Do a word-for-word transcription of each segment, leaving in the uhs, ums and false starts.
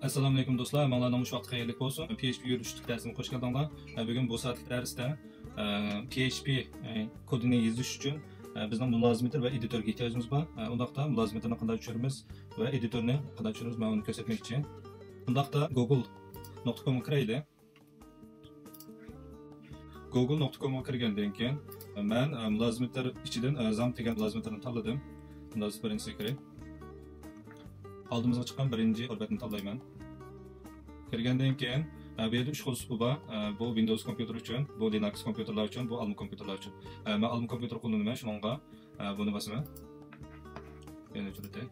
ئەسسالامۇئەلەيكۇم دوستلار، ھەممىڭلارنىڭ مۇشۇ ۋاقىتقا خەيرلىك بولسۇن. پي ئېچ پى يۈرۈشلۈك دەرسىمگە خوش كەلدىڭلار. بۈگۈن بۇ سائەتلىك دەرستە، ئە، پي ئېچ پى، ئە، كودىنى يېزىش ئۈچۈن، ئە، بىزنىڭ مۇلازىمېتىر ۋە ئېدىتورغا ئېھتىياجىمىز بار. ئە، ئۇنداقتا مۇلازىمېتىرنى قانداق چۈشۈرىمىز ۋە ئېدىتورنى قانداق چۈشۈرىمىز، مەن ئۇنى كۆرسەتمەكچى. ئۇنداقتا گوگل نۇقتا كومغا كىرەيلى. گوگل نۇقتا كومغا كىرگەندىن كېيىن، مەن، ئە، مۇلازىمەتلەر ئىچىدىن، ئە، زامپ دېگەن مۇلازىمەتلەرنى تاللىدىم. مۇلازىمەت بىرىنچىسىگە كىرەي. ئالدىمىزغا چىققان بىرىنچى تور بەتنى تاللايمەن. كىرگەندىن كېيىن، ئە، بۇ يەردە ئۈچ خىل سۇپا بار. ئە، بۇ ۋىندوۋس كومپيۇتېر ئۈچۈن، بۇ لىناكس كومپيۇتېرلار ئۈچۈن، بۇ ئالما كومپيۇتېرلار ئۈچۈن. ئە، مەن ئالما كومپيۇتېر قوللىنىمەن، شۇنىڭغا، ئە، بۇنى باسىمەن. يەنە ئۆچۈرۈۋېتەي.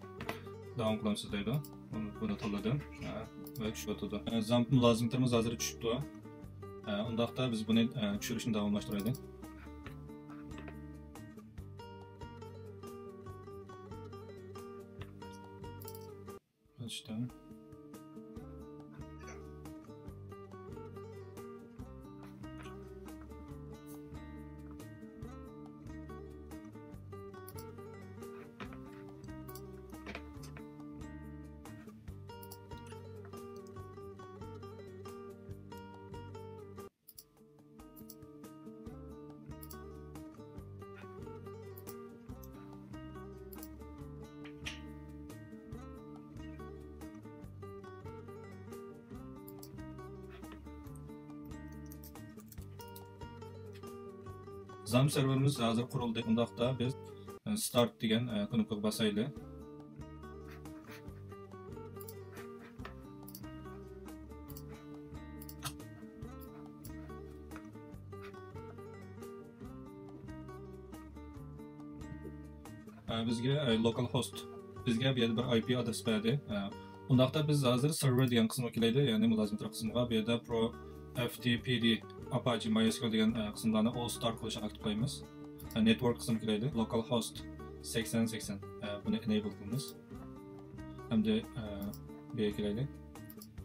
داۋام قىلامسىز دەيدۇ. بۇنى، بۇنى تاللىدىم. ھە، ۋە چۈشۈۋاتىدۇ. ئە، زامپ مۇلازىمىتىمىز ھازىر چۈشۈپتۇ. ئە، ئۇنداقتا بىز بۇنى، ئە، چۈشۈرۈشنى داۋاملاشتۇرايلى. ئىشتە. زامپ سېرۋېرىمىز ھازىر قۇرۇلدى. ئۇنداقتا بىز، ئە، ستارت دېگەن، ئە، كنوپكىغا باسايلى. ئە، بىزگە، ئە، لوكال خوست، بىزگە بۇ يەردە بىر ئاي پى ئادرېس بەردى. ئە، ئۇنداقتا بىز ھازىر سېرۋېر دېگەن قىسىمغا كېلەيلى، يەنى مۇلازىمەتلەر قىسمىغا. بۇ يەردە پرو ئەف تى پى دى، ئاپاچى مايسكيۇل دېگەن، ئە، قىسىملارنى ئول ستارت قىلىشنى ئاكتىپ قويىمىز. ئە، نېتۋورك قىسمىغا كېلەيلى. لوكال خوست سەكسەن سەكسەن، ئە، بۇنى ئېنەيبىل قىلىمىز. ئەمدى، ئە، بۇ يەرگە كېلەيلى.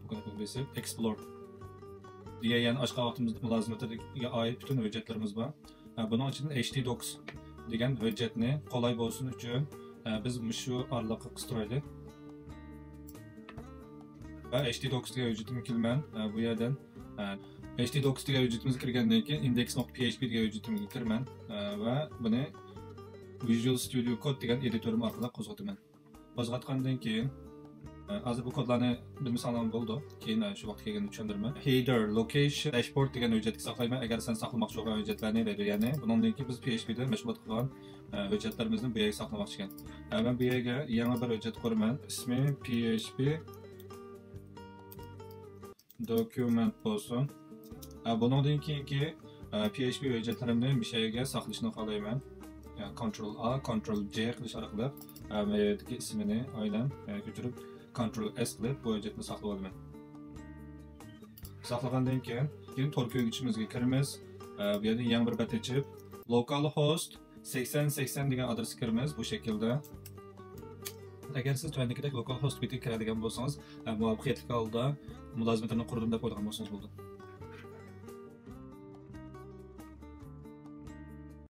بۇ كنوپكىنى بېسىپ، ئېكسپلور دېگەن، يەنى ئاشقا ۋاقتىمىزدا مۇلازىمەتلەرگە ئائىت پۈتۈن ھۆججەتلىرىمىز بار. ئە، بۇنىڭ ئىچىدىن ئېچ تى دوكس دېگەن ھۆججەتنى قولاي بولسۇن ئۈچۈن، ئە، بىز مۇشۇ ئارىلىققا قىستۇرايلى. ۋە ئېچ تى دوكس دېگەن ھۆججىتىمگە كىرىمەن. ئە، بۇ يەردىن، ئە، ئېچ تى دوكس دېگەن ھۆججىتىمىزگە كىرگەندىن كېيىن، ئىندېكس نۇقتا پى ئېچ پى دېگەن ھۆججىتىمگە كىرىمەن. ئە، ۋە بۇنى ۋىژۇئال ستۇدىيو كود دېگەن ئېدىتورۇم ئارقىلىق قوزغىتىمەن. قوزغاتقاندىن كېيىن، ئە، ھازىر بۇ كودلارنى بىلمىسەڭلارمۇ بولىدۇ. كېيىن، ئە، شۇ ۋاقىت كەلگەندە چۈشەندۈرىمەن. ھېدېر، لوكېيشن، داشبورد دېگەن ھۆججەتكە ساقلايمەن. ئەگەر سەن ساقلىماقچى بولغان ھۆججەتلەرنى دەيدۇ. يەنى بۇنىڭدىن كېيىن بىز پى ئېچ پى دە مەشغۇلات قىلغان، ئە، ھۆججەتلىرىمىزنى بۇ يەرگە ساقلىماقچىكەن. ئە، مەن بۇ يەرگە يېڭى بىر ھۆججەت قۇرىمەن. ئىسمى پي ئېچ پى دوكۇمېنت بولسۇن. ئە، بۇنىڭدىن كېيىنكى، ئە، پي ئېچ پى ھۆججەتلىرىمنى مۇشۇ يەرگە ساقلىشىنى خالايمەن. يەنى كونترول ئا، كونترول جې قىلىش ئارقىلىق، ئە، مەن يەردىكى ئىسمىنى ئايلان، ئە، كۆچۈرۈپ، كونترول ئېس قىلىپ بۇ ھۆججەتنى ساقلىۋالىمەن. ساقلىغاندىن كېيىن، كېيىن تور كۆرگۈچىمىزگە كىرىمىز. ئە، بۇ يەردىن يېڭى بىر بەت ئېچىپ، لوكال خوست سەكسەن سەكسەن دېگەن ئادرېسكە كىرىمىز بۇ شەكىلدە. ئەگەر سىز تۆۋەندىكىدەك لوكال خوست بېتىگە كىرەلىگەن بولسىڭىز، ئە، مۇۋەپپەقىيەتلىك ھالدا مۇلازىمەتلەرنى قۇردۇم دەپ ئويلىغان بولسىڭىز بولىدۇ.